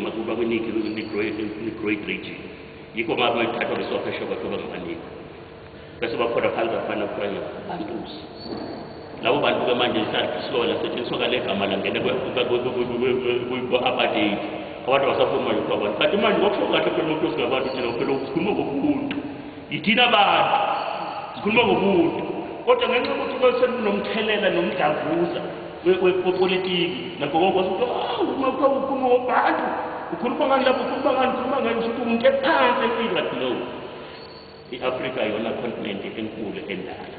Negroid region. Yikho uma bethathwa besuka phesheya kwakhe bangabaniki. Bese bakhona phansi afana kuthiwa Bantus. Labo bantu-ke manje silola lasetshenziswa kale gama langena ku-apartheid. Abantu abasafuni manje kuthiwa abantu. Kanti manje kwakusho kahle phela umuntu osingabantu thina phela sikhuluma ngobuntu. Yithina abantu. Sikhuluma ngobuntu. Kodwa ngenxa yokuthi sekunomthelela nomdlavuza wepolitiki nakho konke ukuthi uma kuthiwa ukhuluma ngobantu ukhuluma ngani lapho ukhuluma ngani ukhuluma ngani usuthi umuntu ephansi empilo ngathi no. I-Afrika yona continent enkulu endala.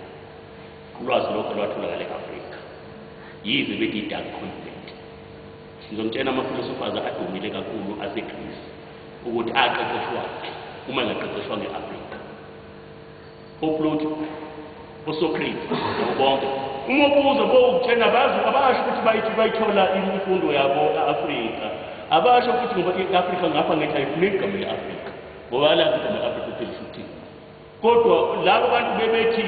Ulwazi lokho lwatholakala e-Afrika. Yize bethi i-dark continent. Ngizomtshela ama-philosophers adumile kakhulu aseGreece ukuthi aqeqeshwaphi uma engaqeqeshwa nge-Afrika. OPlato, oSocrates, nabo bonke. Uma ubuza bowukutshena bazi abasho ukuthi bayithola imfundo yabo e-Afrika. Abasho ukuthi ngoba i-Afrika ngapha ngethi ayifuneki igama le-Afrika. Ngoba lazi igama le-Afrika ukuthi lisho ukuthini. Kodwa labo bantu bebethi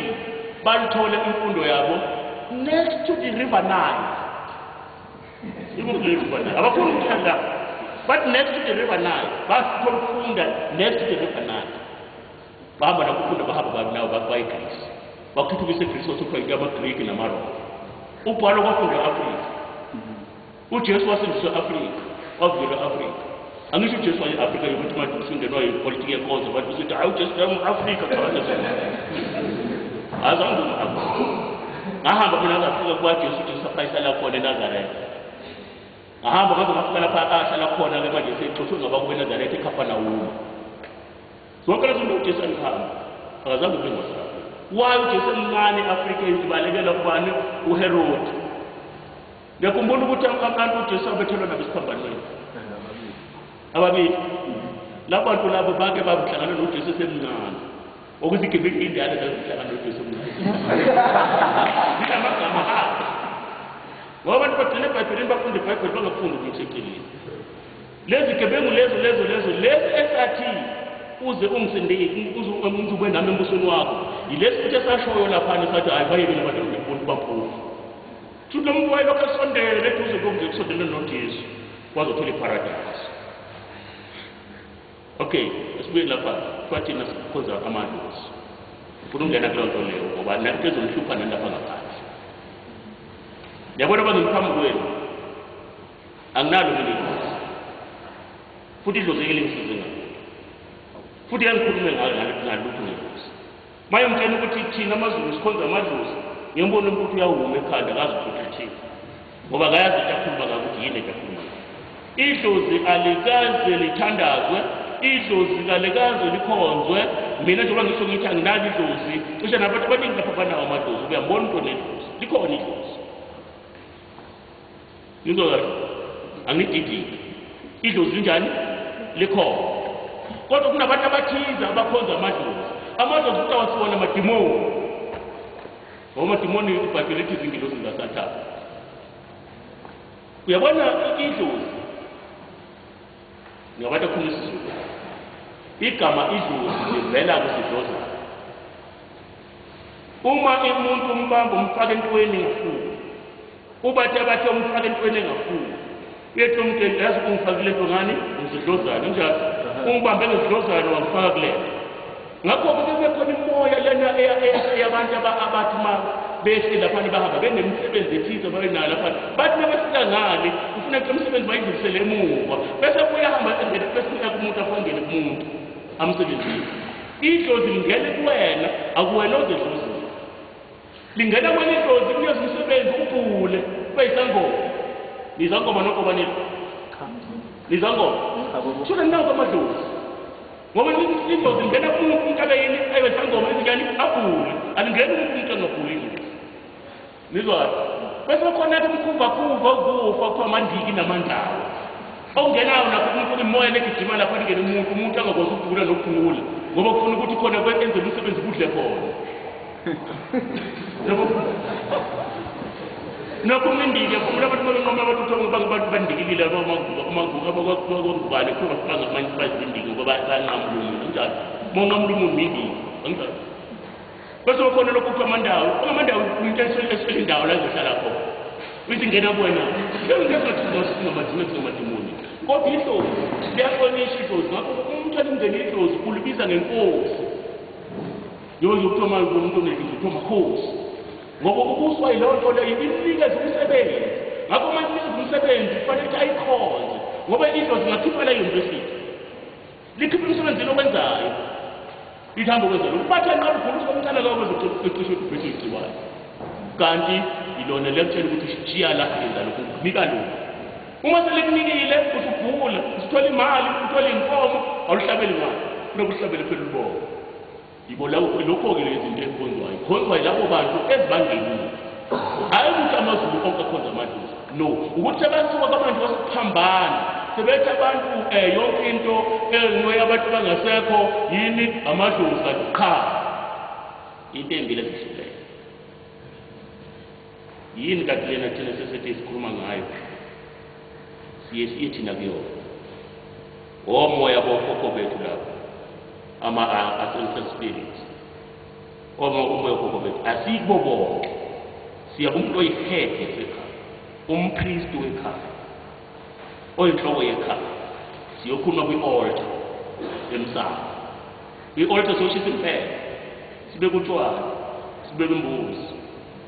balithole imfundo yabo next to the river Nile. Ikuphi le river Nile? Abafuni ukuhlala. But next to the river Nile, basithola ukufunda next to the river Nile. Bahamba nakufunda bahamba nawo baye eGreece. Bakuthuthukisa eGreece kwathiwa into yamaGreki namaRoma. Ubhalo kwafunda e-Afrika. uJesu wasindiswa e-Afrika, wavukelwa e-Afrika. Angisho uJesu waye e-Afrika yokuthi manje usungenwa yipolitiki yenkonzo abantu besithi hayi uJesu uya-Afrika cha azange um-Afrika. Ngahamba mina ngafika kwaJesu uJesu aphayisala khona eNazaretha. Ngahamba ngaze ngafika lapha ahlala khona-ke manje sexoshwe ngabakubo eNazaretha eKhafanawuma. Zonke lezo zinto uJesu alihamba akazange ube ngwase-Afrika. Why uJesu emncane e-Afrika ezibalekela kubani? uHerodi. Ngiyakhumbula ukuthi abantu uJesu abethelwa nabo esiphambanweni. Ababili. Labo bantu labo bake bahlangana noJesu esemncane. Ukuthi igebengu indala zazihlangana noJesu emncane. Zinamagama abo. Ngoba abantu bagcina eBhayibhelini bafunda iBhayibheli bangafundi ukuthi eceleni. Lezi gebengu lezo lezo lezo lezi esathi uze ungisindise uze ube nami embusweni wakho. Yilesi futhi esashoyo laphana sathi hayi bayekele abantu ngibona baphofu. Futhi lo muntu wayelokhu esondele eduze kokuze kusondele noJesu wazothola iparadise. Okay, esibuye lapha kuthiwa thina sikhonza amadlozi. Ufuna ukungena kuleyo nto leyo ngoba nanto ezomhlupha nani lapha ngaphandle. Ngiyabona bangiphambi kwenu. Anginalo mina idlozi. Futhi idlozi ngeke lingisize ngalutho. Futhi yangikhulume ngalutho ngedlozi. Maye ngitshela ukuthi thina amaZulu sikhonza amadlozi, ngiyambona umuntu uyawuma ekhanda akazi ukuthi uthini. Ngoba akayazi into akhuluma ngayo ukuthi yini into akhuluma ngayo. Idlozi alikaze lithandazwe, idlozi alikaze likhonzwe. Mina njengoba ngisho ngithi anginalo idlozi, cishe nabantu abaningi lapha banawo amadlozi, uyambona umuntu onedlozi. Likhona idlozi. Ngizwa kahle? Angididiki. Idlozi linjani? Likhona. Kodwa kunabantu abathize abakhonza amadlozi. Amadlozi futhi awasiwona amadimoni. Ngoba amadimoni iBhayibheli lithi izingilosi zikaSathane. Uyabona idlozi. Ngabantu akhuluma isiZulu. Igama idlozi livela kusidlozana. Uma umuntu umbamba umfaka entweni engafuni. Ubathe abathe umfaka entweni engafuni. Uyethi umuntu yazi ungifake kule nto ngani? Ngisidlozana njalo. Ungibambe ngesidlozana wangifaka kule nto. Ngakho-ke bebe khona imoya lena eyabantu abathi uma behle laphana bahamba benemisebenzi ethize ababenayo laphana. Bathi uma befika ngale kufuneka umsebenzi bayidlulisele emuva. Bese kuyahamba engene bese kuya kumuntu afangene kumuntu amsebenzile. Idlozi lingene kuwena, akuwena ozedlozini. Lingena kuwena idlozi kunikeza umsebenzi ubhule ube yisangoma. Nizangoma nokho banini? Nizangoma? Shuthi ninawo amadlozi. Ngoba idlozi lingena kumuntu umuntu abe yini abe sangoma ezinjani abhule. Alingeni umuntu umuntu angabhuli idlozi. Nizwa? Bese kukhona-ke umkhuvakhuva ukufa kuthiwa amandiki namandawo. Okungenawo nakho umuntu imoya legijima lapha lingene umuntu, umuntu angakwazi ukubhula nokubhula. Ngoba kufuna ukuthi khona enze umsebenzi kudle khona. Yabo? Nakho umndiki yakhumbula abantu babenqoma abantu kuthiwa bandikilile abangubane kuthiwa bangamanye bazindiki ngoba bayanqamula umuntu njalo. Uma unqamula umuntu indiki, angizazi. Bese kukhona lokhu kuthiwa amandawo, amandawo into eswele indawo la ezohlala khona. Uthi ingena kuwena. Leyo nto esingathi singamadimoni singamadimoni. Kodwa idlozi liyahlonishwa idlozi, ngakho umuntu elimngena idlozi ulibiza ngenkosi. Yonke ukuthiwa manje umuntu onedlozi kuthiwa makhosi, ngoba ubuswa yileyo nto leyo imnikeza umsebenzi. Ngakho uma imnikeza umsebenzi kufanele ukuthi ayikhonze, ngoba idlozi ngakhipha la university likhipha umsebenzi okwenzayo, lithanda ukwenza lokhu. Bathi anqaba ugula umntana kawo ecishe ubheshe igciwane, kanti ilona liyakutshela ukuthi shiya la, yenza lokhu, nika lokhu. Uma selikunikile usugula, usuthola imali, uthola iy'nkomo, awulihlabeli ngani, funeka uhlabele phela ulibongo. Yibo lokho-ke lezi zinto ezikhonzwayo, khonzwa yilabo bantu ezibangenile. Hhayi ukuthi amaZulu onke akhonza amadlozi, no, ukuthi sebasuka kwabantu kwasekuphambana, sebethi abantu yonke into engoya abantu bangasekho yini amadlozi, kanti qha into embili ezihlukene. Yini kanti lena thina sesithi sikhuluma ngayo, siye siye thina kuyona omoya bokhokho bethu lapho, ama-ancestral spirits, omoya okhokho bethu. Asikubo bonke, siya kumuntu oyi-head yasekhaya, umpristi wekhaya, oyinhloko yekhaya. Siyokhuluma kwi-altar emsamo. Kwi-altar siyoshisa impepho, sibeke utshwala, sibeke imbuzi,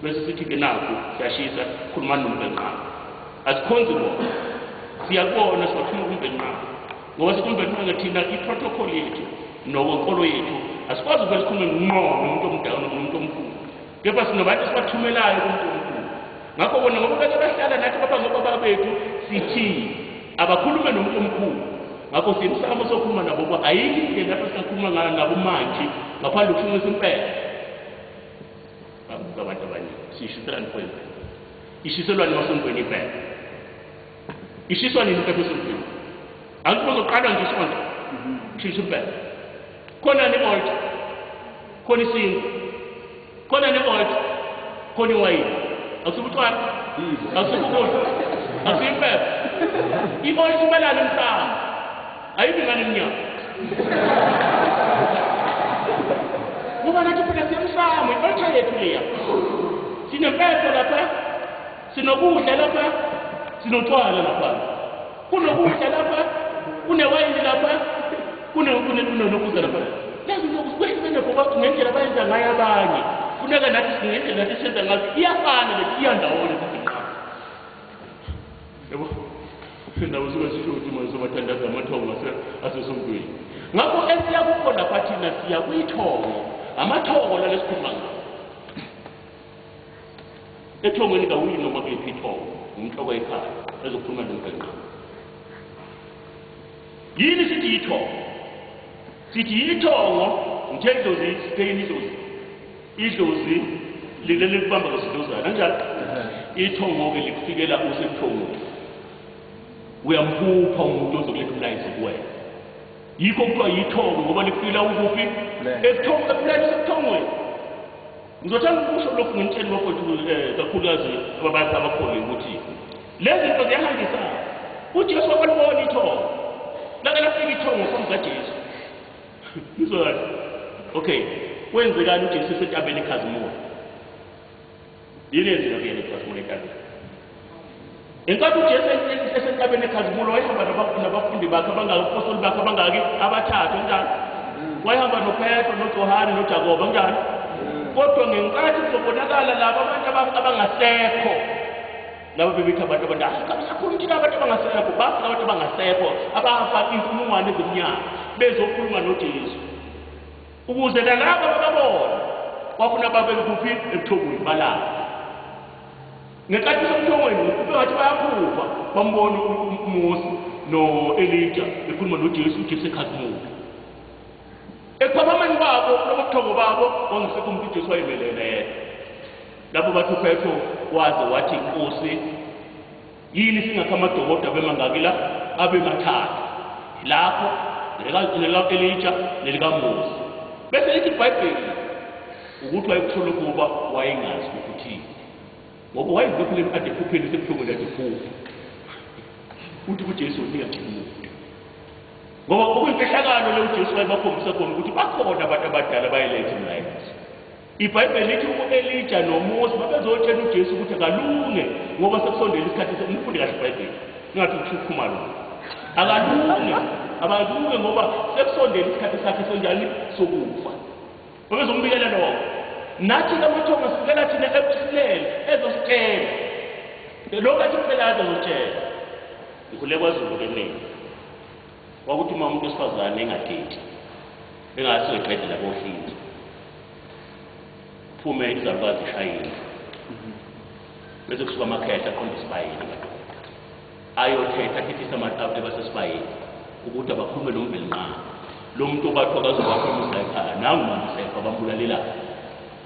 bese sithi-ke nakhu siyashisa, khulumani nombenqaba. Asikhonzi bona, siyakubona, siwathuma kumbenqaba, ngoba sithi umbenqaba thina i-protocol yethu nokwenkolo yethu asikwazi ukuvele sikhulume ngqo nomuntu omdala nomuntu omkhulu, kepha sinabantu esibathumelayo kumuntu omkhulu. Ngakho bona ngoba beke bahlala nathi baba ngobaba bethu, sithi abakhulume nomuntu omkhulu. Ngakho siyemsamo sokhuluma nabo, ngoba ayikho indlela lapho singakhuluma ngayo nabo manje ngaphandle kokushunqisa impela. Babuka abantu abaningi, siyishiselani pho impela? Ishiselwani emasontweni impela? Ishiswa nini impepho esontweni? Angithi kuzoqalwa nje isonto kushisa impepho. Khona ne-altar, khona isinkwa, khona ne-altar, khona iwayini. Akusibo utshwala, akusibo ukudla, akusiyo impepho. I-altar imelane emsamo, ayibi ngane emnyama. Ngoba nathi phela siyemsamo, i-altar yethu leya. Sinempepho lapha, sinokudla lapha, sinotshwala lapha. Kunokudla lapha, kunewayini lapha, kunokuza lapha. Lezi zinto kwehlukene ngoba ngendlela abayenza ngayo abanye. Funeka nathi ngendlela nathi senza ngayo iyafana le, iya ndawonye kuzinqaba. Yabo? Indawo suke sisho ukuthi manje sobathandaza amathongo asesontweni. Ngakho esiya kukho lapha thina siya kuyithongo, amathongo la lesikhuluma ngawo. Ethongweni kawuyi noma kuliphi ithongo, umhloko ekhaya ezokhuluma nomgenqaba. Yini sithi yithongo? Sithi yithongo ngithe idlozi, sithe yini idlozi? Idlozi lilele likubamba ngesidlozana, kanjalo? Ithongo-ke likufikela usebuthongweni. Uyamphupha umuntu ozokuletha umlayezo kuwena. Yikho kuthiwa yithongo ngoba likufikela ukuphi? Ebuthongweni, usebuthongweni. Ngizothanda ukusho lokhu ngimtshele bafowethu kakhulukazi ababantu abakhona ukuthi lezi zinto ziyahambisana. uJesu wakalibona ithongo. Lake lafika ithongo phambi kaJesu. Ngizwa kahle. Okay, kwenzekani uJesu esentabeni eKhazimulo? Yini eyenzeka kuyena eKhazimulo entabeni? Enkathi uJesu esentabeni eKhazimulo wayehamba nabafundi bakhe abangaki, abapostoli bakhe abangaki? Abathathu, kanjani? Wayehamba noPetro, noJohane, noJakobe, kanjani? Kodwa ngenkathi kuzobonakala laba abantu abangasekho, laba bebethi abantu abadala, sakhuluma thina abantu abangasekho, bafika abantu abangasekho, abafa inkulungwane ezimnyama, bezokhuluma noJesu. Ukuze nalaba bababone, kwafuna babe kuphi? Ebuthongweni balala. Ngenkathi besebuthongweni, kube ngathi bayaphupha, bambona uMose no-Elija bekhuluma noJesu, uJesu ekhazimulo. Ekuphaphameni kwabo, lobo buthongo babo, kwangasekho umuntu, uJesu wayemelene yedwa. Lapho bathi uPetro waze wathi, Nkosi, yini singakho amadokodo abe mangaki la? Abe mathathu. Lapho nelika-Elija nelikaMose. Bese lithi iBhayibheli ukuthi wayekuthola ukuba wayengazi ukuthi ngoba wayevuka phela ade ephupheni sebuhlungweni ade ephupha. Uthi kuJesu ningatsheli muntu. Ngoba okuyimfihlakalo le uJesu wayebakhombisa khona ukuthi bakhona abantu abadala bayeletha umlayezo. IBhayibheli lithi u-Elija noMose babezotshela uJesu ukuthi akalunge ngoba sekusondele isikhathi. Nifunde kahle iBhayibheli. Ningathi ngisho ukukhuluma lokho. Akalunge, abalunge ngoba sekusondele isikhathi sakhe sonjani sokufa. Babezombikela lokho. Nathi lamathongo sibikela thina ebusilele ezositshela. Lokho athi kuphela azotshela. Ngikhule kwaZulu ke mina. Kwakuthi uma umuntu wesifazane engadedi, engathi uzoqedela bohlinzo. Phume izalukazi ishayile. Bese kusuka amakhehla aqonde isibayeni madoda. Ayothetha athethisa abantu basesibayeni ukuthi abakhulume noMvelinqangi. Lo muntu obathiwa akazokwakha umuzi la ekhaya, nangu manje sefa bambulalela.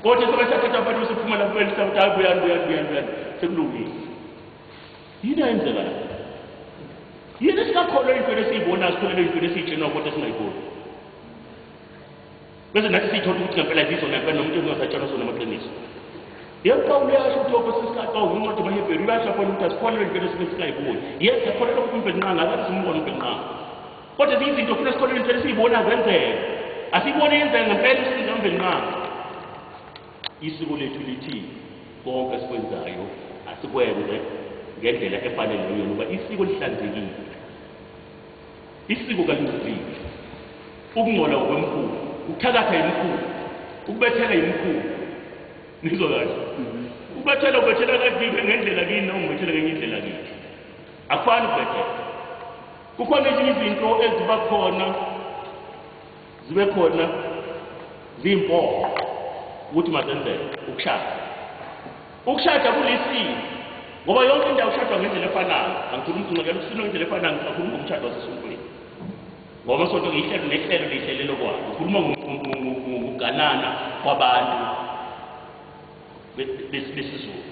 Kodwa sebethatha abantu besephuma lapho belisa ukuthi hayi buyani buyani buyani buyani sekulungile. Yini ayenzeka la? Yini esingakholwa entweni esiyibonayo, sikholelwe entweni esiyitshenwa kodwa singayiboni. Bese nathi siyithola ukuthi ngempela zizona ngempela nomuntu engasatshelwa sona amaqiniso. Yebo Pawulu uyasho ukuthi okwesikhathi Pawulu incwadi yamaHebheru uyasho khona ukuthi asikholelwe entweni esike singayiboni. Yes, siyakholelwa ukuthi uMvelinqangi akaze simbone uMvelinqangi. Kodwa ezinye izinto funa sikholelwe entweni esiyibona zenzeka. Asiyibone yenzeka ngempela umsebenzi kaMvelinqangi. Isiko lethu lithi konke esikwenzayo asikwenze ngendlela efanele yona ngoba isiko lihlanzekile. Isiko kalingcolile. Ukungcola ngokwemkhuba, ukuthakatha yimkhuba, ukubethela yimkhuba. Nizwa kahle? Ukubethela ubethela kanje ngendlela kini noma ubethela ngenye indlela kithi. Akufani ukubethela. Kukhona ezinye izinto eziba khona zibe khona ziyimpoqo ukuthi mazenzeke ukushada. Ukushada kulisiko ngoba yonke indawo kushadwa ngendlela efanayo. Angikhulumi ngicela ukusina ngendlela efanayo, ngikhuluma ngomshado wasesontweni. Ngoba amasonto ihlelo nehlelo lihlelelo kwalo. Ngikhuluma ngokuganana kwabantu besiZulu.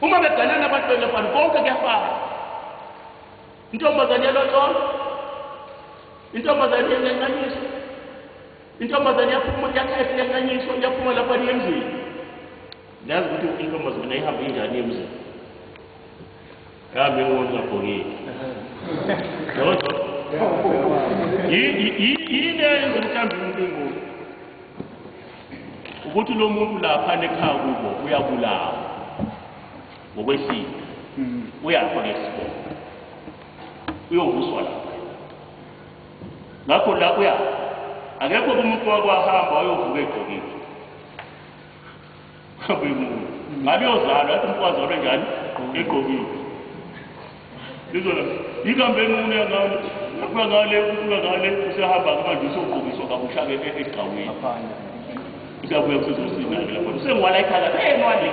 Uma beganana abantu bengafani konke kuyafana. Intombazane iyalotsholwa, intombazane iyancanyiswa, intombazane iyaphuma iyakhehla iyancanyiswa, iyaphuma lapha emzini. Niyazi ukuthi intombazane ihambe injani emzini? Ihambe ingqondo ingagqokile. Yabo? Yini eyenza ukuthi ahambe umuntu ingqondo? Ukuthi lo muntu lapha ekhaya kubo uyabulawa ngokwesiko. Uyafa ngesibongo. Uyovuswa lapha. Ngakho la uyafa. Akekho umuntu wakwahamba wayovuka egqokile. Hambe umuntu. Ngabe uyozalwa, athi umuntu wazalwa njani? Egqokile. Lizona ikambe enqunu yangale, yabuya ngale, ubuya ngale, usehamba manje usogqokiswa kabusha ke egcawini. Useyabuya kusezosina ke lapho. Usengwala ikhala, hey ngwale.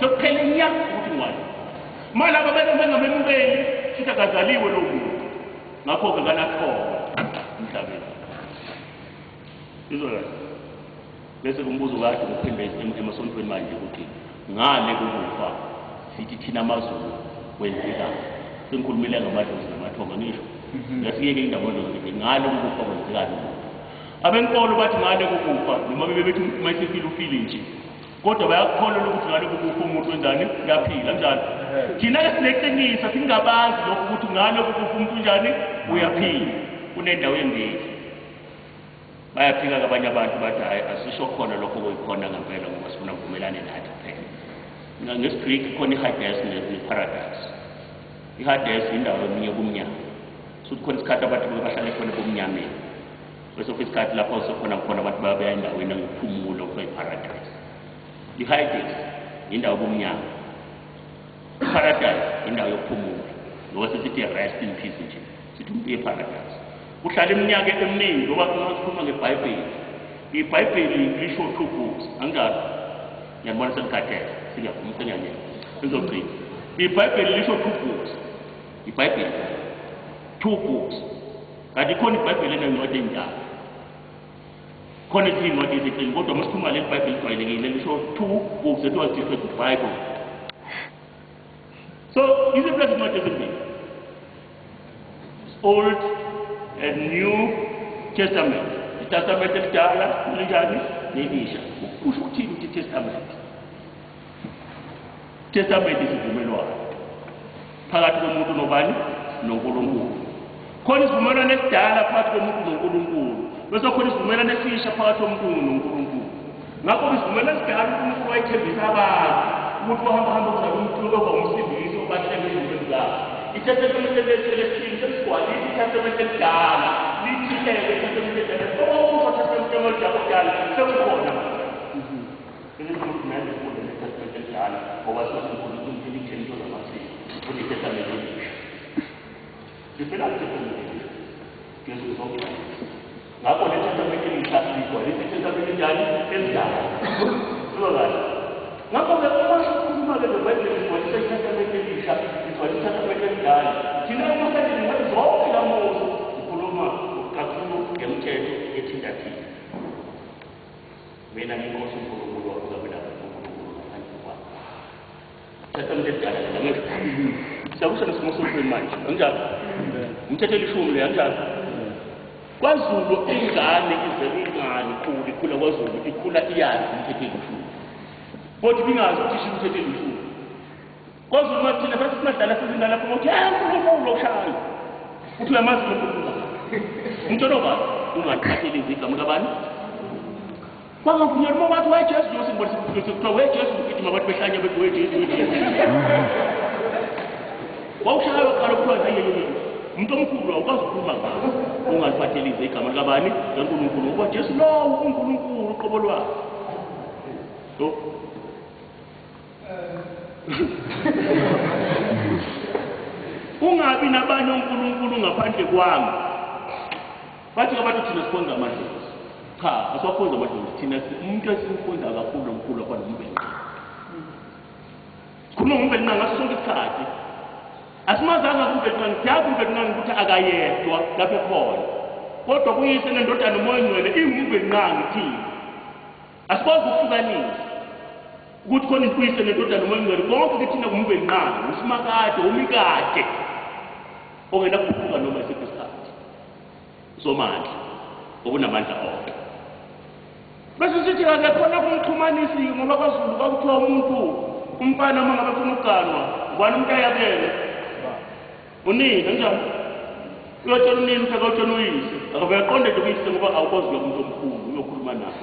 Sekuphele nya ukuthi ngwale. Manje laba bengamemukeli, futhi akazaliwe lo muntu. Ngakho ke kanathoko emhlabeni. Izona. Bese kumbuzo wakhe ngophendula emasontweni manje ukuthi ngale kokufa sithi thina amaZulu kwenzekani. Sengikhulumile ngamadlozi namathongo ngisho. Ngasiyeke indaba yodlozi ngale kokufa kwenzekani. Abenkolo bathi ngale kokufa noma bebethi umuntu uma esefile ufile nje. Kodwa bayakukholelwa ukuthi ngale kokufa umuntu wenzani uyaphila njalo. Thina ke sineqiniso singabazi lokho ukuthi ngale kokufa umuntu unjani uyaphila. Kunendawo embili. Bayaphika abanye abantu bathi hayi asisho khona lokho okuyikhona ngempela ngoba sifuna kuvumelane nathi kuphela. NgesiGreek khona iHades neParadise. IHades indawo eminye kumnyama. Suthi khona isikhathi abantu bahlale khona ebumnyameni. Bese kufika isikhathi lapho sekhona khona abantu babeya endaweni engukuphumula okuthiwa iParadise. IHades indawo ebumnyama. IParadise indawo yokuphumula. Ngoba sesithi rest in peace nje. Sithi umuntu uyeParadise. Kuhlala iminyaka eminingi ngoba sikhuluma ngeBhayibheli. iBhayibheli lisho two books, anginjalo? Ngiyabona senikhathele, singiyavuma sengiyanyeka. Ngizogcina. iBhayibheli lisho two books. iBhayibheli two books. Kanti khona iBhayibheli enencwadi endala. Khona ezinye iy'ncwadi eziqini kodwa uma sikhuluma leli Bhayibheli lijwayelekile lisho two books that was different Bible. So iziphi lezi ncwadi ezimbili? Old and New Testament. ITestament elidala linjani? Nelisha. Kusho ukuthini ukuthi iTestament? Testament isivumelwano phakathi komuntu nobani? NoNkulunkulu. Khona isivumelwano esidala phakathi komuntu noNkulunkulu. Bese khona isivumelwano esisha phakathi komuntu noNkulunkulu. Ngakho isivumelwano esidala uNkulunkulu wayethembisa abantu ukuthi wahamba hamba kuzalwa umuntu oba umsindisi obahlenge ezintweni zakhe. Itestamente elesibili seligcwalisa itestamente elidala, lithileke itestamente elidala. Okusho testamente elidala sekukhona manje. Bese kuthi manje kufunde netestamente elidala ngoba sesikhona ukuthi into zamasiko kunetestamente elisha. Lifela itestamente elisha. Jesu uzogcwalisa. Ngakho le testamente elisha ligcwalisa itestamente enjani? Elidala. Sizwa kahle. Ngakho-ke uma sikhuluma-ke ngeBhayibheli ligcwalisa itestamente elisha, ligcwalisa itestamente elidala. Thina uma sethi zonke lamuhla sikhuluma kakhulu ngemithetho ethinta thina. Mina nginkosi uNkulunkulu wakho kabela uNkulunkulu ngaphandle kwami. Testamente elidala ngisho. Siyakusho nesimo sohlweni manje, anjalo? Umthetho elishumi le anjalo? KwaZulu ingane ize incane ikhula, ikhula kwaZulu, ikhula iyazi umthetho elishumi. Kodwa ibingazi ukuthi isho umthetho elishumi. KwaZulu mathina sathi simadlala sizingane lapho ngokuthi uNkulunkulu oshayo. Uthi uyamazi uNkulunkulu. Umthetho bani? Ungathatheli igama kabani? Kwangavunyelwa uma wathi weJesu njengoba kuthiwa weJesu ugijima abantu behlanya bethi weJesu weJesu. Wawushaywa kuqala kuthiwa hayi umuntu omkhulu awukwazi ukukhuluma ngawo. Ungaliphathelize igama likabani? LikaNkulunkulu ngoba Jesu lowo uNkulunkulu uqobo lwakhe. Lo ungabi nabanye onkulunkulu ngaphandle kwami. Bathi abantu thina sikhonza amadlozi. Cha, asiwakhonza amadlozi thina umuntu esimkhonza kakhulu omkhulu afana noMvelinqangi. Sikhuluma ngoMvelinqangi ngaso sonke isikhathi. Asimazanga kuMvelinqangi, siyazi uMvelinqangi ukuthi akayedwa lapho ekhona. Kodwa kuyise nendodana uMoya oNgcwele inguMvelinqangi thina. Asikwazi ukuhlukanisa ukuthi khona uyise nendodana uMoya oNgcwele konke kithina nguMvelinqangi, uSimakade, umikade ongenakuguquka noma isiphi isikhathi. Somandla okunamandla onke. Bese sithi ake khona kumxhumanisi ngoba kwaZulu kwakuthiwa umuntu umfana uma ngabe efuna ukuganwa ubani umuntu ayakele unina njani uyotshela unina ukuthi akawutshela uyise akabe aqonde nje kuyise ngoba awukwazi ukuya kumuntu omkhulu uyokhuluma naye.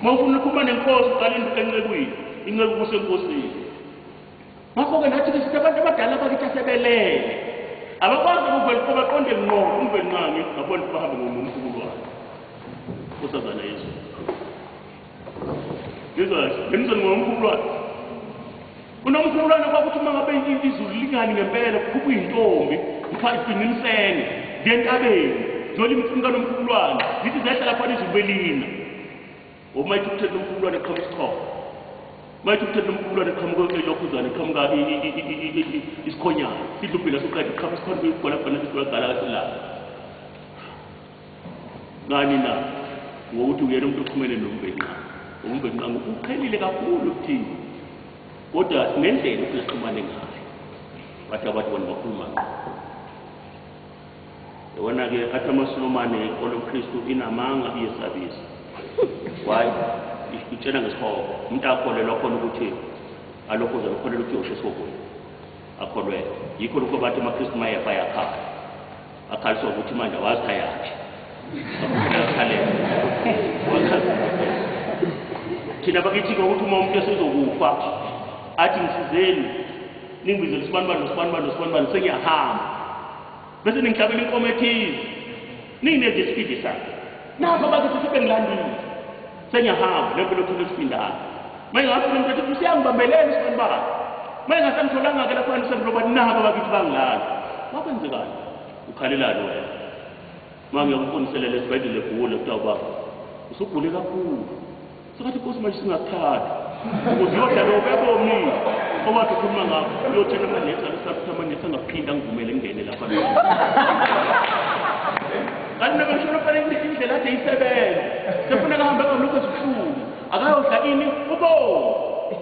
Uma ufuna ukukhuluma nenkosi uqala encekwini, inceku kusenkosini. Ngakho-ke nathi ke sithi abantu abadala bakithi asebelele abakwazi ukuvela baqonde ngqo uMvelinqangi ngabona ukuthi bahambe ngomkhulu wakhe uSazana Yesu. Ngizwa kahle, ngimzweni ngomkhulu wakhe. Unomkhulwane kwakuthi uma ngabe izulu lingani ngempela kukhupha iy'ntombi kuthiwa igcina imsenge ziye entabeni ziyolima imfuno kanomkhulwane zithi zehla laphana izulu belina. Uma ithi ukuthetha umkhulwane qhamuka isichopho. Uma ithi ukuthetha umkhulwane qhamuka elokhuzane qhamuka isikhonyana. Sidla ubhila suqeda qhamuka isikhonyana kuyigwala khona isigwala kasilapha. Ngani na? Ngokuthi uyena umuntu oxhumene noMvelinqangi. UMvelinqangi uqhelile kakhulu kuthina. Kodwa nendlela ukuthi sixhumane ngayo. Bathi abantu bona bakhuluma ngqo. Yabona-ke athi amaSulumane oloKristu inamanga iyesabisa. Why? Itshela ngesihogo. Umuntu akholelwa khona ukuthi alokho uzokholelwa ukuthi uyosha esihogweni. Akholwele. Yikho lokho bathi amaKristu mayefa ayakhala. Akhaliswa ukuthi manje awazi ayaphi. Akhalela. Thina bakithi ukuthi uma umuntu esezokufa athi ngisizeni ningibizele isibanibani nosibanibani nosibanibani sengiyahamba. Bese ningihlabela inkomo ethize. Ningineze isibindi sakhe. Nakho bakithi sebengilandile. Sengiyahamba lento lokhu lesiphindayo. Mayingafika umuntu ethi usiyangibambelela isibanibani. Mayingasangitholanga ke lapha sengiloba nabo bakithi bangilala. Wakwenzekani? Ukhalelani wena? Uma ngiyakufuniselela esibhedlela egula kuthiwa baba usugule kakhulu. Sekathi inkosi manje singakuthatha. Ukuze uyodla lokho ebomile. Owathi ukhuluma ngakho uyotshela amanesi alesathi amanesi angaphinda angivumele ngingene lapha. Kanti noma ngisho fanele indlela ade isebenze. Sefuna kahambe ngalokho esibuhlungu. Akayodla ini ubomi.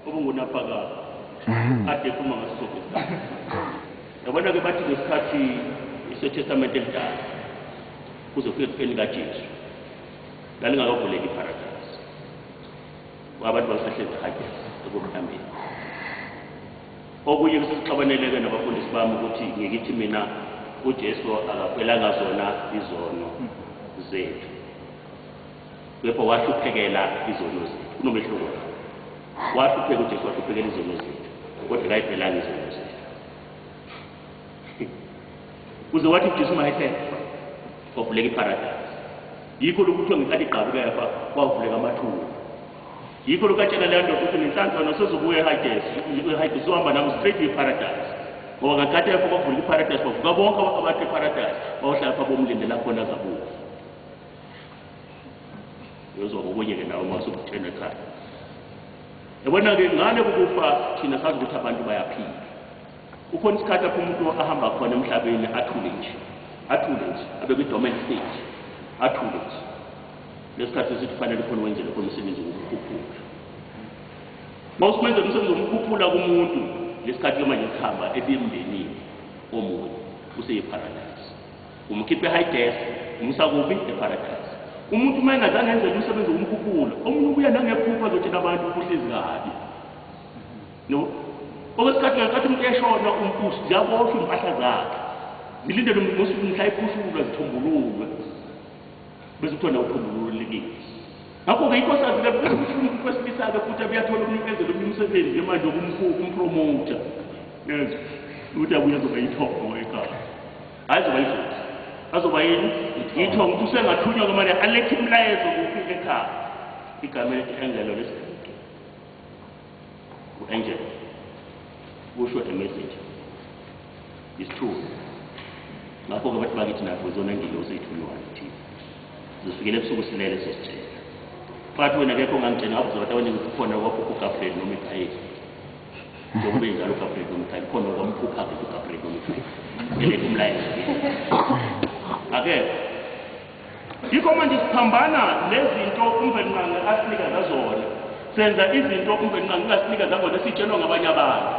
Obungunaphakade. Ade ekhuluma ngaso sonke isikhathi. Yabona-ke bathi ngesikhathi iseTestamente elidala kuze kufike ekufeni kaJesu lalingakavuleki iparadise. Abantu basahlezi eHades ekuhambeni. Okunye kusixabaneleke nabafundisi bami ukuthi ngikithi mina uJesu akafelanga zona izono zethu. Kepha wahluphekela izono zethu. Kunomehluko lapho. Wahlupheka uJesu wahluphekela izono zethu. Kodwa kayifelanga izono zethu. Uze wathi uJesu uma esefa kwavuleka iparadise. Yikho lokhu kuthiwa ngenkathi igqabuka yafa kwavuleka amathuba. Yikho lokhu atshela leyo ndoda ukuthi nenhlanhla wena usezobuya eHades, eHades uzohamba nami straight to iparadise. Ngoba ngenkathi efa kwavuleka iparadise, bavuka bonke abantu eparadise, bayohlala pha bomlindela khona azabuya. Uyozwa ngokunye-ke nawe uma usukuthena ekhaya. Yabona-ke ngale kokufa thina sazi ukuthi abantu bayaphila. Kukhona isikhathi lapho umuntu ahamba khona emhlabeni athule nje, athule nje, abe kwi-dormant state, athule nje. Lesikhathi esithi kufanele khona wenzele khona umsebenzi wokukhuphula. Uma usumenzela umsebenzi wokukhuphula kumuntu, lesikhathi-ke manje sihamba ebemndenini omunye, useyiparadise. Umkhiphe eHades, umsa kuphi? Eparadise. Umuntu uma engazange enzele umsebenzi wokumkhuphula, omunye ubuya nangephupha azotshela abantu ukuthi uhlezi kabi. No. Okwesikhathi ngenkathi umuntu eshona umpusi ziyaboshwa impahla zakhe. Zilindele ngosuku mhla iphushulwa zithumbululwe. Bese kuthiwa nawe uthumbululekile. Ngakho-ke yikho sazi-ke ukuthi umuntu wesilisa-ke futhi abuyathola omunye enzele omunye umsebenzi manje wokumpromotha. Yezwa ukuthi abuye azoba yithongo ekhaya. Hayi azoba yidlozi. Azoba yini? Ithongo. Ukuthi usengathunywa-ke manje alethe imilayezo kuphi ekhaya. Igama elithi engelo lesiGriki. U-angel kusho a message. Isithunywa. Ngakho-ke bathi bakithi nakho izona ngilosi ey'thunywayo thina. Zifikele ebusuku silele sositshela. Bathi wena akekho ongangitshela ngabuza bathi wena kukhona kwaphupha uGabriel noMikhayeli. Njengoba enjalo uGabriel noMikhayeli khona kwamphupha-ke uGabriel noMikhayeli. Eletha umlayezo. Akekho. Yikho manje siphambana nezinto uMvelinqangi asinikeza zona. Senza izinto uMvelinqangi asinikeza zona sitshelwa ngabanye abantu.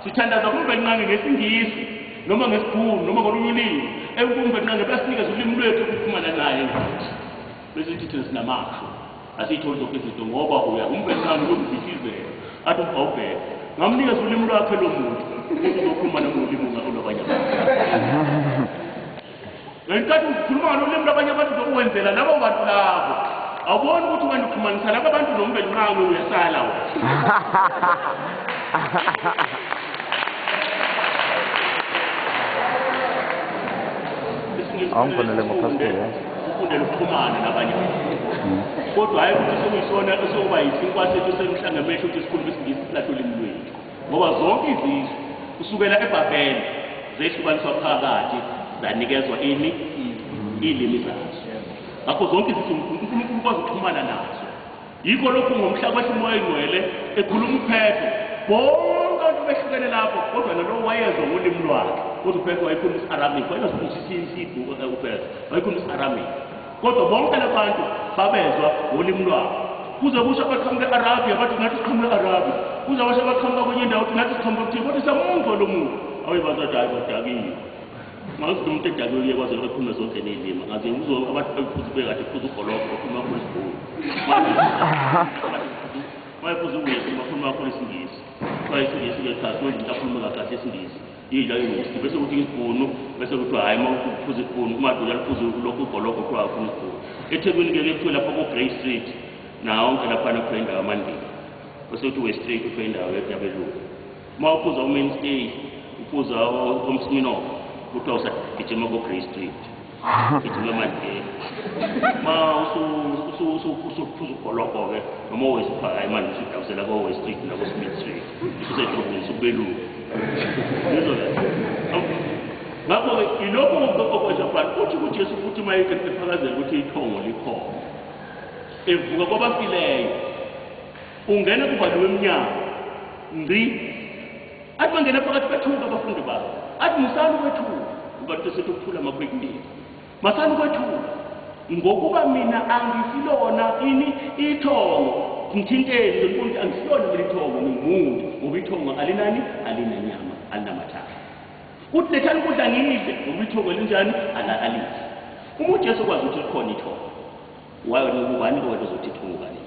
Sithandaza kuMvelinqangi ngesiNgisi noma ngesiBhunu noma ngolunye ulimi. UMvelinqangi basinikeza ulimi lwethu ukuxhumana naye ngathi. Bese sithi thina sinamasho. Asiyitholi zonke izinto ngoba uya uMvelinqangi uyomphithizela. Athi umbhawubheke. Ngamnikeza ulimi lwakhe lo muntu ukuthi uzokhuluma nangolimi olwabanye abantu. Ngenkathi ukhuluma ngolimi lwabanye abantu uzokwenzela labo bantu labo. Awuboni ukuthi wena uxhumanisa laba bantu noMvelinqangi uyasala wena. Awungifonele ngo-passport, yazi. Ufundele ukuxhumana nabanye abantu. Kodwa hhayi ukuthi sekuyisona esekuba yisinkwa sethu semihla ngemehlo ukuthi sikhulume isiNgisi silahle ulimi lwethu. Ngoba zonke izizwe kusukela eBhabhele zehlukaniswa phakathi zanikezwa ini iy'limi zazo. Ngakho zonke izizwe uNkulunkulu ukwazi ukuxhumana nazo. Yikho lokhu ngomhla kwehla uMoya oyiNgcwele ekhuluma uPetro, bonke abantu behlukene lapho, kodwa nalowo wayezwa ngolimi lwakhe. Kodwa uPetro wayekhuluma isi-Aramaic, wayengasifundisi isiBhunu uPetro, wayekhuluma isi-Aramaic. Kodwa bonke labantu babezwa ngolimi lwabo. Kuze kusho abaqhamuka e-Arabia bathi nathi siqhamuka e-Arabia. Kuze basho abaqhamuka kwenye indawo ukuthi nathi siqhamuka kuthini, kodwa siyamuzwa lo muntu. Awu bazathi hhayi badakiwe. Ngazi umuntu edakiwe uye kwaze ekhulume zonke ney'limi. Ngaze uzwe abantu bephuza bekade phuza ugologo bakhuluma kakhulu isiBhunu. Mayephuza uwhisky bakhuluma kakhulu isiNgisi. Kuthiwa isiNgisi-ke cha siwenza umuntu akhulume kahle isiNgisi. Idla iwhisky bese kuthi isiBhunu bese kuthiwa hhayi uma uphuza isiBhunu umadula liphuza lokhu ugologo kuthiwa akhuluma isiBhunu. EThekwini-ke ke kuthiwa lapha ko-Grey Street nawonke laphana kuthiwa indawo yaMandiya. Bese kuthi West Street kuthiwa indawo yabelungu. Uma uphuza uMainstay uphuza oMsminoff kuthiwa usagijima ko-Grey Street. Gijima eMandiya. Uma usuphuza ugologo-ke noma owest hhayi manje usudabusela ko-West Street nako-Smith Street. Ususedolobheni usubelungu. Ngakho-ke ilokhu okwenza bani uthi kuJesu futhi uma ephakazela ukuthi ithongo likhona. Evuka kwabafileyo. Ungena kuvaliwe emnyango. Ngci. Athi bangena phakathi bethuka abafundi bakhe. Athi musani ukwethuka. Ubantu sethi ukuthula makwekile. Masani ukwethuka. Ngokuba mina angisilona ini ithongo. Ngithinteni ngibona angisilona mina ithongo ngingumuntu ngoba ithongo alinani alinanyama alinamathambo. Uthi lethani ukudla ngidle ngoba ithongo linjani alidli. Uma uJesu kwazi ukuthi likhona ithongo. Wayo ubani wena uzothi ithongo kani?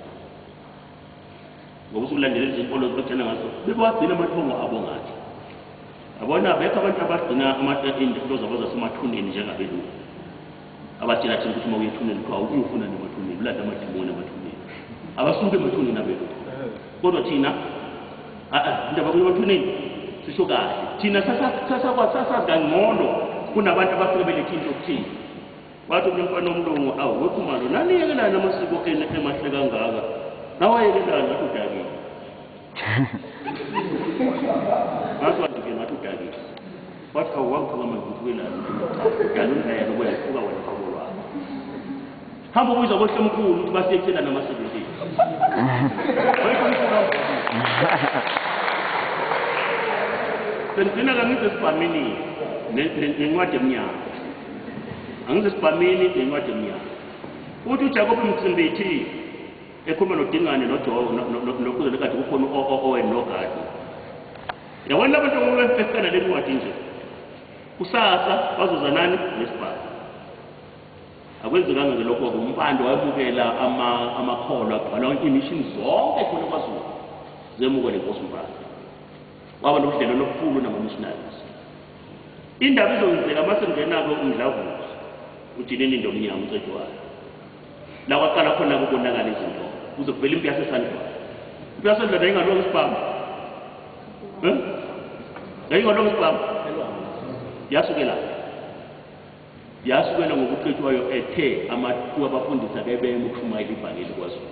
Ngoba usukulandela izinkolo zibagcina ngazo bebewagcina amathongo abo ngathi. Yabona abekho abantu abagcina izinto zabo zasemathuneni njengabelungu. Abatshela thina ukuthi uma uya ethuneni kuthiwa uyofuna nemathuneni, ulanda amadimoni emathuneni. Abasuke emathuneni abelungu. Kodwa thina indaba kuya emathuneni sisho kahle. Thina sasazi kangcono Kunabantu abafike belethe into okuthini. Wathi umfana omlungu awu wekhumalo naniyekelani amasiko enu emahle kangaka. Nawayekelani wathi udakile. Ngathi wathi ngathi udakile. Wathi awuwangifaka manje ubukelani udalundlela wena uka wena qobo lwakho. Hamba ubuza kohlomkhulu ukuthi basiyekela namasiko ethu. Sengigcina kangize esibhamini nencwadi emnyama. Angize esibhamini nencwadi emnyama. Uthi uJacob Mtsimbithi ekhuluma noDingane noJoe noKhuzele kade kukhona u-Owen noGadi. Yabona abantu abafesana le ncwadi nje. Kusasa bazoza nani nesibhamu. Akwenzekanga ke lokho uMpande wayemukela amakholwa agcwala imishini zonke khona kwaZulu. Zemukele inkosi uMpande. Waba nobudlelwano obukhulu nama-missionaries. Indaba izokwenzeka mase kungena-ke umdlavuza ujinini ndomnyama uCetshwayo. La kwaqala khona ukubonakala izinto kuze kuvele impi yaseSandlwana. Impi yaseSandlwana yayingalonga isibhamu. Yayingalonga isibhamu. Yasukela. Yasukela ngokuCetshwayo ethe amathuba abafundisi akebeme ukushumayela ivangeli kwaZulu.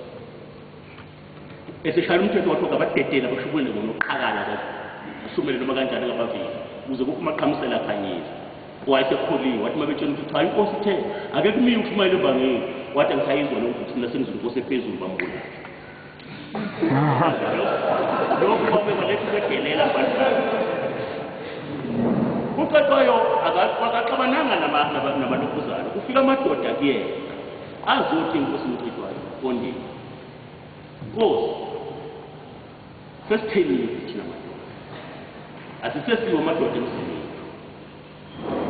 Eseshaya umthetho wathi abadedela bashumele ngonoqhakala kwaZulu. Ashumele noma kanjani ngabaviki kuze kuphuma aqhamisela akhanyisa. Wayesekholiwe wathi mabetshela ukuthi cha inkosi ithe ake kumiwe ukushumayela ivangeli. Wathi angisayizwa lokho ukuthi mina sengizwa inkosi ephezulu bambulala. Lokhu kwabe kwedelela abantu. UCetshwayo akaxabananga nabalokuzana. Kufika amadoda kuyena azothi inkosi uCetshwayo qondile. Nkosi sesithenile thina madoda. Asisesiwo amadoda emzini wethu.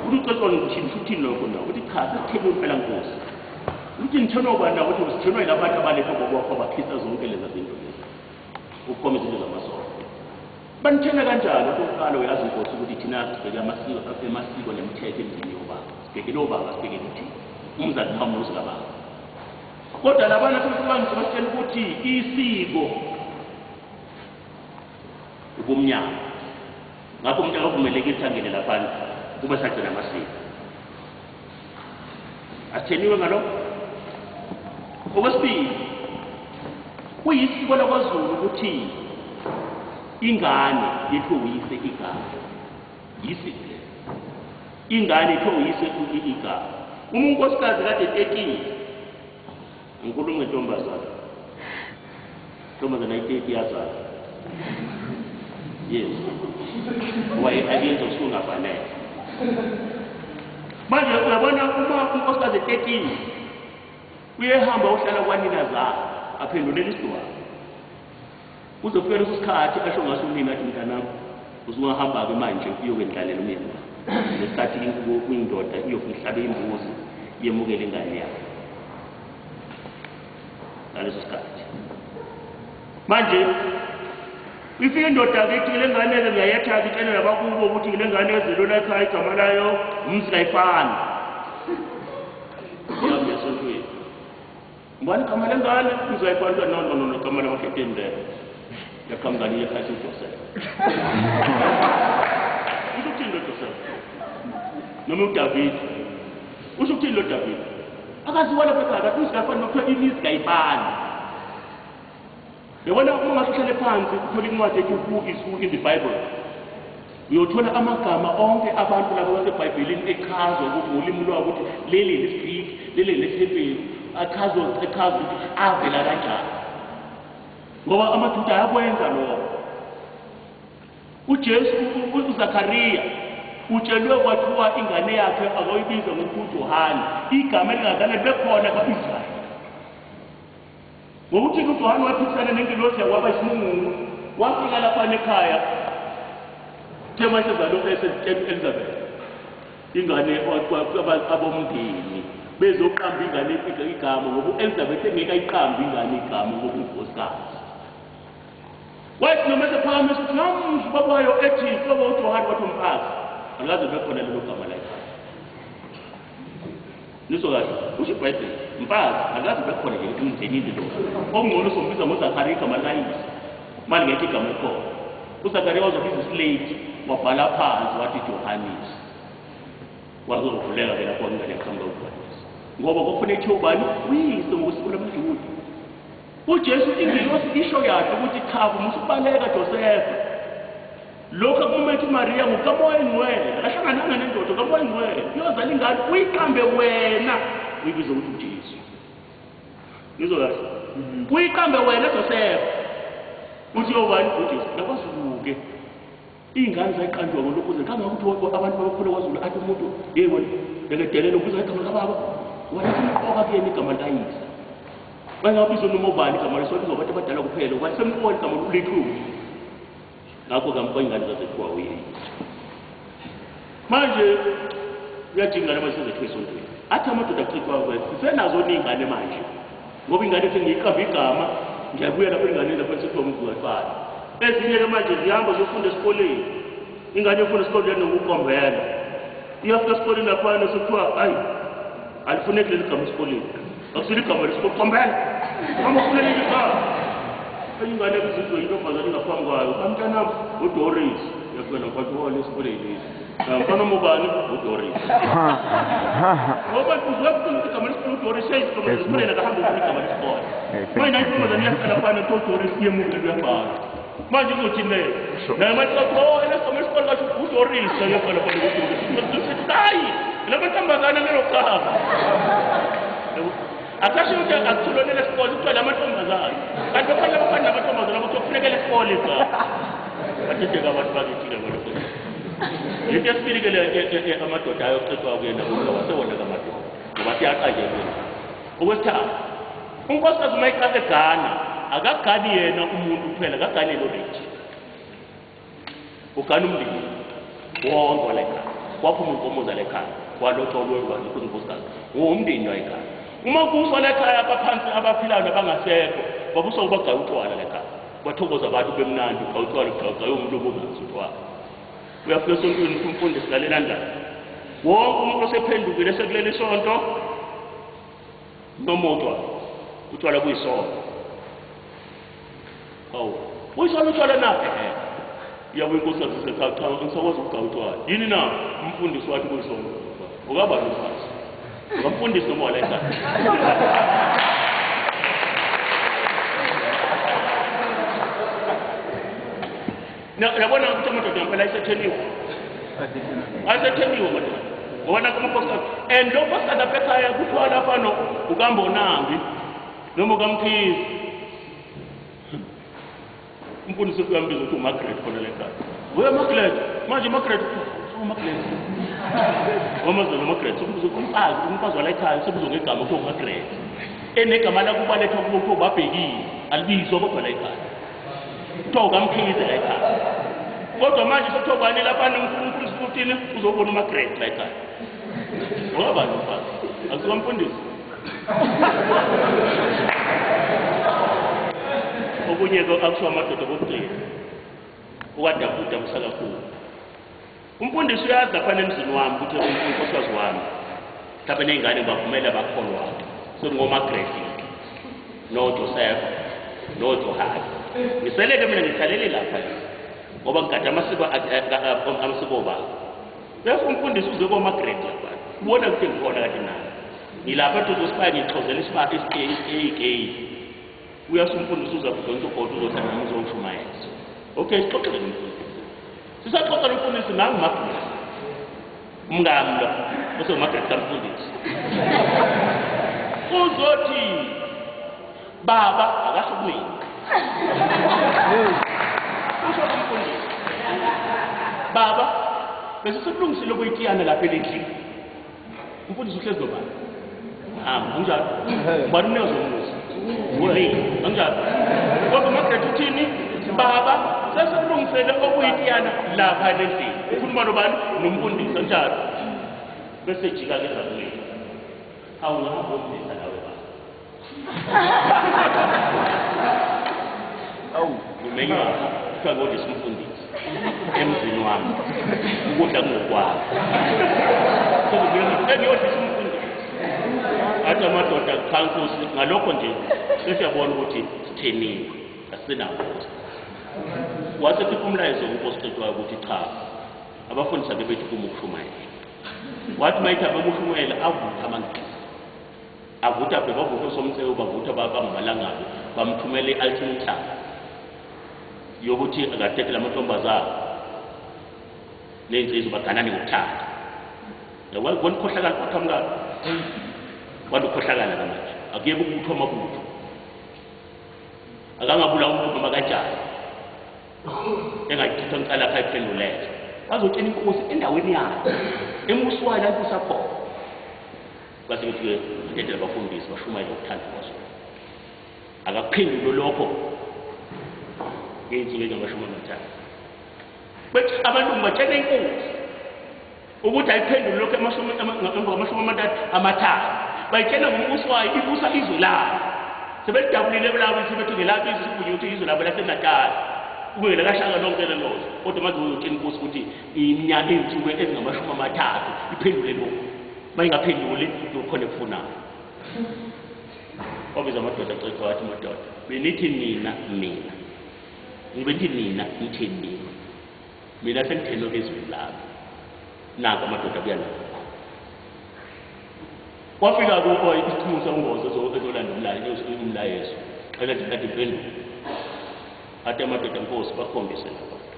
Uthi uCetshwayo ngithini futhi lokho na uthi cha sesithenile impela nkosi. Uthi ngithenwa ubani na uthi sithenwa yilabantu abaletha ngokwakho bakhisa zonke lezi zinto lezi. Ukhoma izinto zamasonto. Banithena kanjani okokuqala uyazi inkosi ukuthi thina sibheke amasiko emasiko nemithetho emzini yobaba. Sibheke lobaba sibheke ukuthi umzali noma kababa. Kodwa labana sebefika basitshela ukuthi isiko ubumnyama. Ngakho umuntu akavumeleki ukuthi angene laphana kuba sagcina amasiko. Asitheniwe ngalokho. Okwesibili kuyisiko lakwaZulu ukuthi ingane yethiwe uyise igama. Yisiko lelo. Ingane yethiwe uyise igama. Uma unkosikazi kade etekile, ngikhuluma ngentombazana. Intombazana ayiteki yazala. Yes. Ngoba ayenza usuku ungafanele. Manje uyabona uma unkosikazi etekile, uyehamba uhlala kwanina zakhe, aphendulela isidwaba. Kuzofika leso sikhathi asho ngaso unina athi mntanami usungahamba-ke manje uyokwendlalela umyeni wakho. Ngesikhathi indoda iyofika ihlabe imbuzi yemukele ingane yakhe. Ngaleso sikhathi. Manje ifika indoda-ke ithi le ngane-ke ngiyayetha-ke itshele nabakubo ukuthi le ngane ezelwe ekhaya igama layo uMzikayifani. Ihambe esontweni. Ngubani igama lengane? UMzikayifani. No no no igama lamakheteni lelo. Yaqhamuka niye ekhaya uJoseph. Usho ukuthini lo Joseph? Noma uDavid? Usho ukuthini lo David? Akaziwa lapha ekhaya kathi uMzikayifani nokuthiwa iMizikayifani. Yabona uma ungase uhlale phansi uthole incwadi ethi Who is Who in the Bible. Uyothola amagama onke abantu laba baseBhayibhelini echazwa ukuthi ngolimi lwabo ukuthi leli lesiGreek, leli lesiHebheru, achazwa echazwa ukuthi avela kanjani. Ngoba amaJuda ayakwenza lokho. uJesu uZakaria utshelwe kwathiwa ingane yakhe akoyibiza ngokuthi uJohane, igama elingazange libe khona kwa-Israyeli. Ngokuthi uJohane waphikisana nengilosi waba isimungulu, wafika lapha ekhaya Thema sezalo esezitshela u-Elizabeth ingane abomndeni bezoqamba ingane igama ngoba u-Elizabeth engeke ayiqambe ingane igama ngoba unkosikazi. Wathi noma esephakamisa ukuthi namhla babayo ethi qobo uJohane wathi umfazi alikaze libe khona lelo gama la ekhaya. Nizwa kahle usho iBhayibheli mfazi alikaze libe khona nje emndenini lo. Okungcono sombiza ngoZakaria igama likayise manje ngekho igama elikhona. uZakaria wazobiza islate wabhala phansi wathi Johannes. Wazovuleka ke lapho ingane eqhamuka uJohannes. Ngoba kwakufanele kuthiwe ubani? Uyise ngokwesiko lamaJuda. UJesu ingelosi isho yakhe ukuthi cha, musubaleka Josefa. Lokho akumethe uMaria ngukaMoya Ngcwele, akahlangananga nendoda kaMoya Ngcwele. Uyozala ingane uyiqambe wena, uyibize ukuthi uJesu. Ngizwa kahle? Uyiqambe wena Josefa. Uthi yobani uJesu? NakwaZulu-ke iy'ngane zayiqanjwa ngolokhuze kangangokuthi abantu babakhule kwaZulu athi umuntu yeyi wena ngekedelele ubiza igama likababa walisemqoka kuyena igama likayise. Bangabizwa noma ubani igama leso libizwa abantu abadala kuphela walisemqoka igama lethuku. Ngakho-ke iy'ngane zazethiwa uyise. Manje uyadinga ingane manje sezethiwa esontweni. Athi amadoda achithwa sisenazo iy'ngane manje. Ngoba ingane sengiyiqamba igama ngiyabuya lapho ingane lapho sekuthiwa umzukafana. Ezinye-ke manje zihamba ziyofunda esikoleni. Ingane yofunda esikoleni nokukombela. Iyafika esikoleni laphana sekuthiwa hayi alifuneki leli gama esikoleni. Akusilo igama lesikole kombela. Hamba ufune leli gama. Enye ingane ebizizwe intombazane ingaphambi kwayo. Kamntanami uDoris. Uyafika namphathi wale esikoleni lesi. Mfana ubani uDoris. Ngoba uzwa igama lesikole uDoris igama lesikoleni akahamba ufuna igama lesikole. Manje nayo intombazane iyafika laphana kuthiwa uDoris iyemukela uyabhala. Manje uzothini leyo? Naye manje oh esigama lesikole kasho uDoris uyafika laphana uDoris. Hayi lamantombazane lelo gama. Akasho ukuthi akuthulone lesikole kuthiwa lamantombazane. Kanti bakhona abafana namantombazane ukuthi kufuneka lesikole igama. Badideka abantu bakithi-ke ngalokho. Into esibili-ke le amadoda ayochithwa kuyena ngoba wasewona kamadoda ngoba siyaqanjelwe. Okwesithathu, unkosikazi uma egana akagani yena umuntu kuphela, akagani lo rich. Ugana umndeni wonke wala ekhaya. Kwaphuma inkomo zala ekhaya, kwalotsholwe unkosikazi. Ngumndeni wa ekhaya. Uma kubuswa la ekhaya abaphansi abaphilayo nabangasekho, babuswa ubagaya utshwala la ekhaya. Bathokoza abantu bemnandi, ugaya utshwala, ugaya umlobokazi utshwala. Uyafika esontweni umfundisi lalela ndaba. Wonke umuntu osephendukile sekuleli sonto noma utshwala. Utshwala kuyisono. Hawu, kuyisono utshwala na? Iyabuya inkosikazi isekhaya, cha angisakwazi ukugaya utshwala. Yini na? Umfundisi wathi kuyisono. Ukabani umfazi? Ukamfundisi noma wala ekhaya? Yabona ukuthi amadoda ngempela ayisetheniwe. Ayisetheniwe madoda. Ngoba nakho amakhosikazi. And lo nkosikazi apha ekhaya kuthiwa lapha no ukambonambi noma ukamkhize. Umfundisi uyambiza ukuthi uMargaret khona le ekhaya. Uya Margaret, manje Margaret, uMargaret. Wamazulu uMargaret, umfazi, umfazi wala ekhaya sebuzwa ngegama kuthiwa uMargaret. Enegama lakuba lethwa kubo kuthiwa ubabhekile, alibizwa kodwa la ekhaya. Kuthiwa ukamkhize la ekhaya. Kodwa manje sekuthiwa ubani lapha umfundisi uthini uzobona uMargaret la ekhaya. Ngoba umfazi, akusiwa umfundisi. Okunye-ke akusho amadoda kokugcina okwadabudabisa kakhulu. Umfundisi uyazi laphana emzini wami ukuthi unkosikazi wami mhlawumbe ney'ngane ngibavumela bakholwa-ke sekungoMargaret noJoseph noJohane. Ngiseleke mina ngihlalele lapha ngoba ngigada amasiko amasiko obaba. Bese umfundisi uze koMargaret lapha. Ubona ukuthi ngikhona kade naye. Ngilapha duze usibaya ngixozela isibaya isikeyi. Uyase umfundisi uza kudonsa ugodo uzohlala nami uzongishumayeza. Okay, sixoxele nomfundisi. Sisaxoxa nomfundisi nangu Margaret. Umngami lo, bese uMargaret kamfundisi. Uzothi baba akasho kumina. Usho kumfundisi. Baba, bese sekulungisile okuyitiyana lapha endlini. Umfundisi uhlezi nobani? Hamba, anjalo. Ubani umnikazi womuzi? Ngulini, anjalo. Kodwa uMargaret uthini? Baba, sesekulungisele okuyitiyana lapha endlini. Ukhuluma nobani? Nomfundisi, anjalo. Bese jika-ke eza kumina. Hawu, ngahamba uyomdlisa nawe baba. Awu, ngimenywa kuthiwa ngodlisa umfundisi emzini wami. Ukudla kungokwami. Sengiyodlisa umfundisi. Athi amadoda cha Nkosi, ngalokho nje sesiyabona ukuthi sitheniwe, asinabo. Wasekhipha umlayezo uNkosi Cetshwayo ukuthi cha, abafundisi ake bethi kuma ukushumayela. Wathi mayithi abamushumayela avutha amaNgisi. Avutha bhe bavutha uSomtsewu bavutha bangamalangabi bamthumela i-ultimatum yokuthi akadedele amantombazane ney'nsizwa baganane ngokuthanda. Yabona ukukhohlakala kwaqhamuka. Kwandukhohlakala ke manje. Akuyeke ukubuthwa amabutho. Akangabulawa umuntu noma kanjani. Engachithwa icala lakhe ayiphendulele. Bazotshela inkosi endaweni yayo. Embuso wayo la ibusa khona. Base bethi-ke badedele abafundisi bashumayele ngokuthanda kwaZulu. Akakuphendule lokho ngey'nsuku ezingamashumi amathathu. Bethi abantu batshela inkosi ukuthi ayiphendule lokho emva kwamashumi amathathu. Bayitshela ngombuso wayo ibusa izwe layo. Sebelidabulile labo sebethi ngelapho izwe sivunywe ukuthi izwe labo laseNatali. Kungela kaShaka lonke lelo zwe. Kodwa manje uzotshela inkosi ukuthi iminyaka ey'nsuku ezingamashumi amathathu iphendule lokhu. Uma ingaphenduli kukhona ekufunayo. Wabiza amadoda acetha wathi madoda, benithi nina mina. Ngibe nina ngitheni nina. Mina sengithenwe ezweni lami. Nanku amadoda abuya nakho. Wafika kubo isithunywa songozi ezolanda umlayezo. Xela nje kade impendulo. Athi amadoda nkosi bakhombise labantu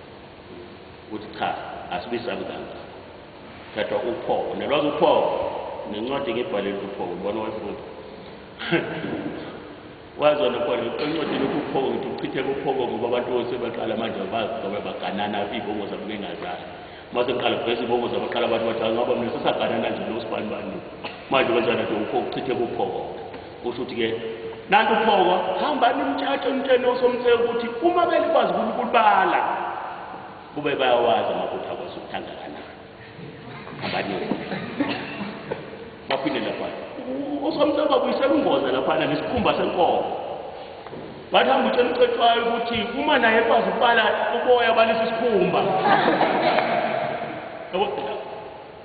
ukuthi cha asibisabi kangaka. Thatha uphoko, nalwazi uphoko, nencwadi ngibhalele uphoko, ubona wayifunda. Wazona khona encwadini ukuthi uphoko ngithi uchitheke uphoko ngoba abantu sebaqala manje bazobe baganana iy'bongo zabo bengazali. Uma seqala kuveza iy'bongo zabo baqala abantu bathi ngoba mina sesaganana nje lo sibani bani. Manje benzana nje uphoko uchitheke uphoko. Kusho ukuthi-ke nantu uphoko hamba nimtshatshe nitshene uSomtsewu ukuthi uma belikwazi ukulibala kube bayawazi amabutho akwaZulu kangakanani. Abaningi. Baphinde laphana. USomtsewu babuyisela ungoza laphana nesikhumba senkomo. Bathi hamba utshela uCetshwayo ukuthi uma naye ekwazi ukubala uboya balisa isikhumba.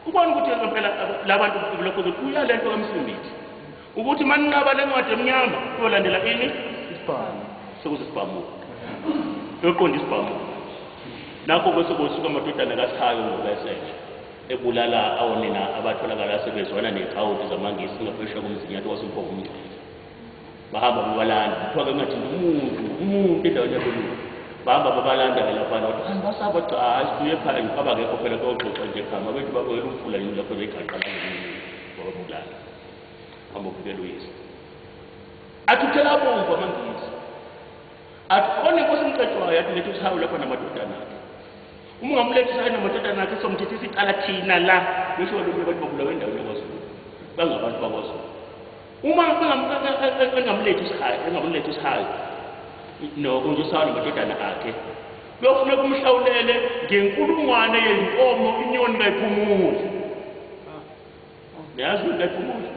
Ubona ukuthi ngempela labantu lokho kuya lento kaMsumbithi. Ukuthi maninqaba lencwadi emnyama kuyolandela ini? Isibhamu. Sekuze isibhamu. Yoqonda isibhamu. Nakho bese kusuka amadodana kaSihayo ngobesele ebulala awonina abatholakala sebezwana nekhawunti zamaNgisi ngaphesheya komzinyathi wasemphoko umngcele. Bahamba babalanda, kuthiwa ke ngathi umuntu endaweni yabelungu. Bahamba babalanda ke laphana wathi kanti basaba cha hayi sibuye ekhaya nje abakekho phela kuyoxoxa nje ekhaya mabethi babuyela umfula yini lapho beyigaqa la bababulala. Hamba ubukela uyise. Athi uthela abomvu amaNgisi. Athi khona inkosi uMcetshwayo athi letha uSihawu lapha namadodana akhe. Uma ungamletha uSihawu namadodana akhe somthethisa icala thina la. Ngisho lokhu abantu babulawa endaweni yakwaZulu. Bangabantu bakwaZulu. Uma engamlethi uSihawu, engamlethi uSihawu no unje uSihawu namadodana akhe. Kuyofuneka umhlawulele ngenkulungwane yezinkomo inyoni kayiphumuli. Niyazi ukuthi kayiphumuli?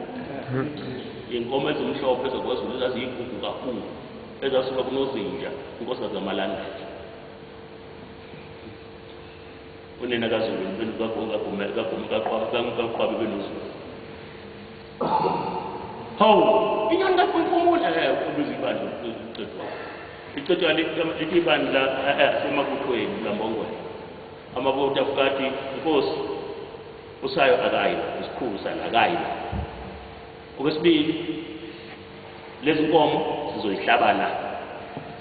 Inkomo ezimhlophe zakwaZulu ezaziyigugu kakhulu ezasuka kuNozinja inkosikazi kaMalandela. Unina kaZulu kaQwabe benoZulu. Hawu, inyoni kayiphumuli ubiza ibandla uCetshwayo. ICetshwayo lithi ibandla semabuthweni lambongweni. Amabutho afika athi inkosi uSayo akayi isikhulu sala akayi. Okwesibili lezi nkomo sizoyihlaba la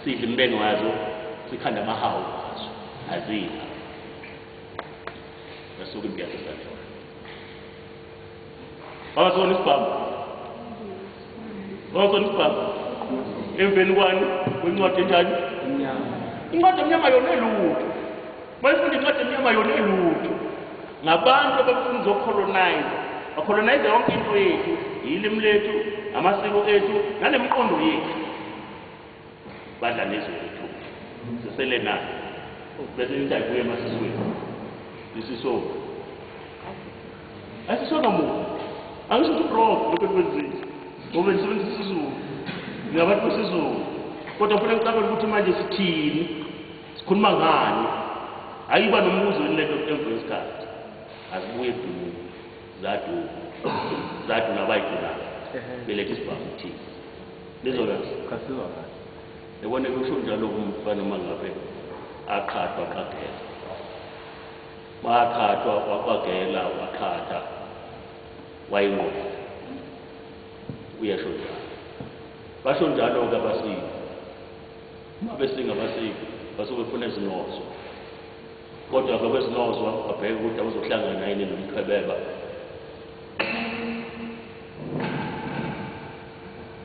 sidle imbengo wazo sikhanda amahawu wazo azila. Basuka impi yaseSandlwana. Babasona isibhamu. Babasona isibhamu. Emveni kwani kwencwadi enjani? Emnyama. Incwadi emnyama yona elutho. Bayifunda incwadi emnyama yona elutho. Ngabantu abafuna ukucolonize. Bacolonize yonke into yethu, ilimi lethu, amasiko ethu, nalemiqondo yethu. Badla nezwe lethu. Sisele nalo. Bese nithi ayibuye emasisweni. Lisiso. Asisoka muntu. Angisho ukuthi wrong lokho ekwenzile. Ngoba nisebenzisa isiZulu. Ningabantu besiZulu. Kodwa kufanele ngicabange ukuthi manje sithini? Sikhuluma ngani? Ayiba nombuzo lento emva kwesikhathi. Azibuye edumo. Zaduma. Zaduma abayidulayo. Beletha isibhamu thina. Nizwa kahle? Cha sizwa kahle. Yabona kusho njalo kumfana uma ngabe aqhathwa aqagela. Waqhathwa, waqagela, waqhatha, wayinqoba. Uyasho njalo. Basho njalo-ke abasiki. Uma besinga abasiki, basuke befuna ezinozwa. Kodwa-ke kwezinozwa babheke ukuthi awuzohlangana yini nomqhebeba.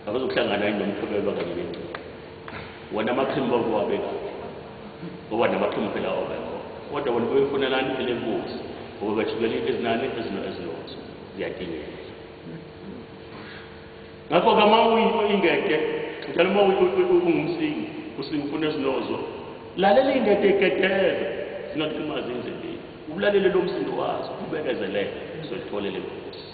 Abazokuhlangana yini nomqhebeba kanye nengcebo. Wona amaqhimu bakuwabekaphi? Ngoba namaqhimu phela awabekho. Kodwa bona bebefuna nani elenkosi ngoba bajikele ezinani ezinozo ziyadingeka. Ngakho-ke uma uyingede njalo uma ungumsingi usinga ufuna ezinozo lalela iy'ngede igedeze zingakulimazi endleleni ulalele lo msindo wazo ubekezelele uzolitholela inkosi.